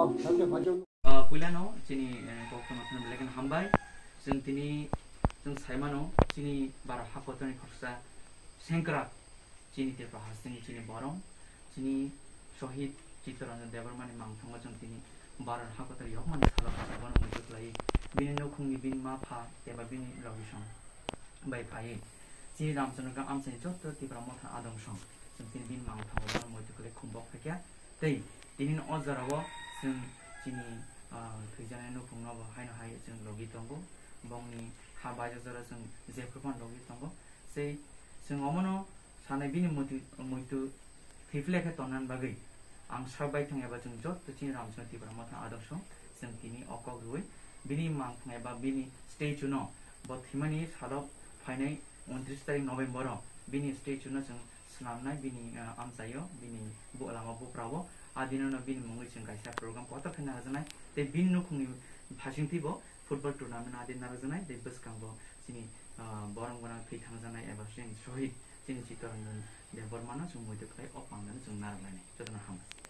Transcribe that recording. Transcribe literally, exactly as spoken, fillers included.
Ah, puilano chini, eh, kok tongma kheno belai kheno hambai. Chwng tini, chwng saimano chini Bharat hakotorni khoroksa sengkrak chini Tripura hasteni chini borong, chini Shohid Chittaranjan Debbarmani mangthango chwng tini Bharat hakotor yokmani salo bono muitu khlai. Bini nukhungni bini ma pha eba bini logisong bai phai. Chini Ramchandra Gam amchaini joto Tipra Motha adong song. Chwng tini bini mangthango bono muitu khlai khumbok phaikha. Tei tini o jorao chwng chini, ah, thwijaknai nukhungno bo haino hai chwng logi tongo. Bongni ha baija jora chwng jephru phano logi tongo. Sei chwng omono sanai bini muitu, muitu thwiphle khe tonnani bagwi ang sak bai thang eba chwng joto chini Ramchandra Tipra Motha adong song chwng tini o kok rwui bini mangthang eba bini statue no bo thwimani salo phainai untris tarik November o bini statue no chwng swnamnai bini, ah, amchaio, bini bu-, lama buprao. A dinono bini mungwi chwng kaisa program kotor khe narwkjaknai. Tei bini nukhungni phasingtwi bo football tournament a din narwkjaknai. Tei bwskango chini, ah, borok gwnang thwi thangjaknai eba chini Shohid chini Chittaranjan Debbarmano chwng muitu khlai o pandano chwng narwknai. Jotono hambai.